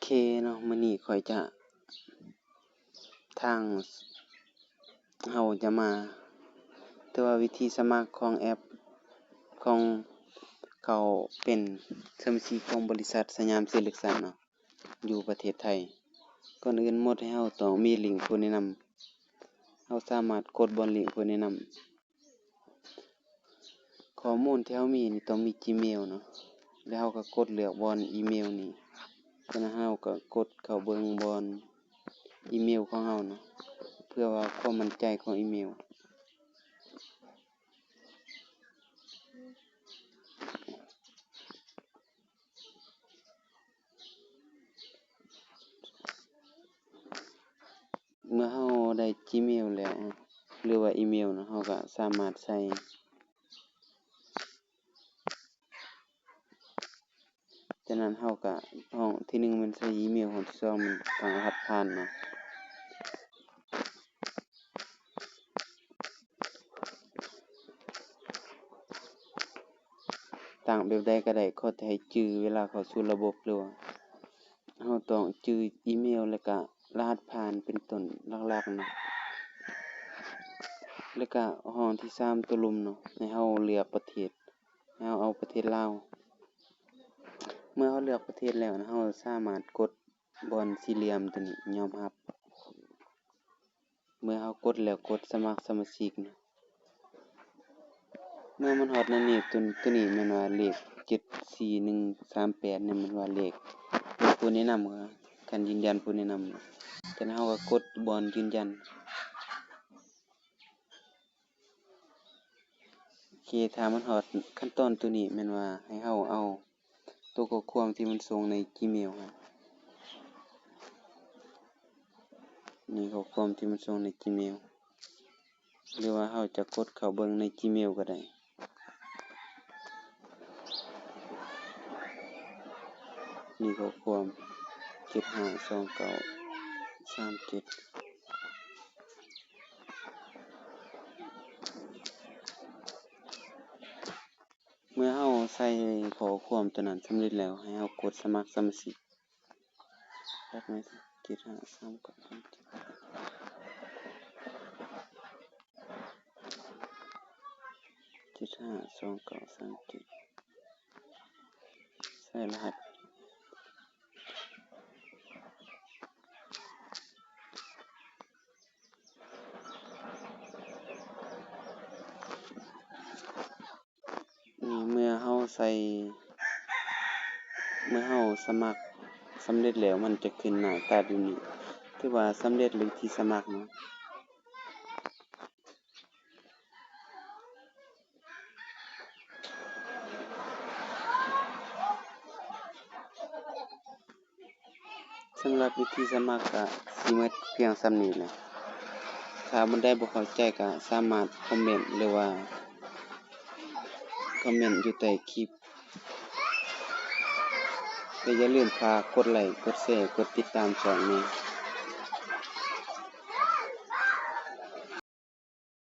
ເຄເນາະ, ມື້ນີ້ຂ້ອຍຈະ ທາງເຮົາຈະມາ ແຕ່ວ່າວິທີສະໝັກຂອງແອັບຂອງເຂົາເປັນສະມາຊິກຂອງບໍລິສັດສະຫຍາມເຊເລັກຊັນເນາະ ຢູ່ປະເທດໄທ. ກ່ອນອື່ນໝົດໃຫ້ເຮົາຕ້ອງມີລິງຜູ້ແນະນຳ, ເຮົາສາມາດກົດບ່ອນລິງຜູ້ແນະນຳ. ຂໍ້ມູນທີ່ເຮົາມີນີ້ຕ້ອງມີຈີເມວເນາະ ແລ້ວເຮົາກໍກົດເລືອກບ່ອນອີເມວນີ້. ຈາກນັ້ນເຮົາກໍກົດເຂົ້າເບິ່ງບ່ອນອີເມວຂອງເຮົາເນາະ ເພື່ອວ່າຄວາມໝັ້ນໃຈຂອງອີເມວ. ເມື່ອເຮົາໄດ້ຈີເມວແລ້ວ ຫຼືວ່າອີເມວເນາະ ເຮົາກໍສາມາດໃສ່ ຈາກນັ້ນເຮົາກໍຫ້ອງທີໜຶ່ງແມ່ນໃສ່ອີເມວ, ຫ້ອງທີສອງແມ່ນຕັ້ງລະຫັດຜ່ານເນາະ. ຕັ້ງແບບໃດກໍໄດ້ ຂໍແຕ່ໃຫ້ຈື່ເວລາເຂົ້າສູ່ລະບົບ ຫຼືວ່າເຮົາຕ້ອງຈື່ອີເມວ ແລ້ວກະລະຫັດຜ່ານເປັນຕົ້ນຫຼັກໆເນາະ. ແລ້ວກະຫ້ອງທີສາມ ໂຕລຸ່ມເນາະ ໃຫ້ເຮົາເລືອກປະເທດ, ໃຫ້ເຮົາເອົາປະເທດລາວ. ເມື່ອເຮົາເລືອກປະເທດແລ້ວ ເຮົາສາມາດກົດບ່ອນສີ່ຫຼ່ຽມໂຕນີ້ ຍອມຮັບ. ເມື່ອເຮົາກົດແລ້ວ ກົດສະໝັກສະມາຊິກເນາະ. ເມື່ອມັນຮອດໃນນີ້ ໂຕ ໂຕນີ້ແມ່ນວ່າເລກເຈັດສີ່ໜຶ່ງສາມແປດນີ້ ແມ່ນວ່າເລກ ເລກຜູ້ແນະນຳ, ການຢືນຢັນຜູ້ແນະນຳ. ຈາກນັ້ນເຮົາກໍກົດບ່ອນຢືນຢັນ. ໂອເຄ ຖ້າມັນຮອດຂັ້ນຕອນໂຕນີ້ ແມ່ນວ່າໃຫ້ເຮົາເອົາ ໂຕຂໍ້ຄວາມທີ່ມັນສົ່ງໃນຈີເມວເຮົາ. ນີ້ຂໍ້ຄວາມທີ່ມັນສົ່ງໃນຈີເມວ ຫຼືວ່າເຮົາຈະກົດເຂົ້າເບິ່ງໃນຈີເມວກໍໄດ້. ນີ້ຂໍ້ຄວາມ ເຈັດຫ້າສອງເກົ້າສາມເຈັດ. ເມື່ອເຮົາໃສ່ຂໍ້ຄວາມໂຕນັ້ນສຳເລັດແລ້ວ ໃຫ້ເຮົາກົດສະໝັກສະມາຊິກ. ເຈັດຫ້າສອງເກົ້າສາມເຈັດ ເຈັດຫ້າສອງເກົ້າສາມເຈັດ ໃສ່ລະຫັດ. ນີ້ເມື່ອເຮົາໃສ່ ເມື່ອເຮົາສະໝັກສຳເລັດແລ້ວ ມັນຈະຂຶ້ນໜ້າຕາແບບນີ້ ຖືວ່າສຳເລັດວິທີສະໝັກເນາະ. ສຳລັບວິທີສະໝັກກະຊິໝົດພຽງສ່ຳນີ້ແຫຼະ. ຖ້າບ່ອນໃດບໍ່ເຂົ້າໃຈກະສາມາດຄອມເມັນ ຫຼືວ່າຄອມເມັນຢູ່ໃຕ້ຄລິບ ແລະຢ່າລືມຝາກກົດໄລ້ ກົດແຊ ກົດຕິດຕາມຊ່ອງແດ່.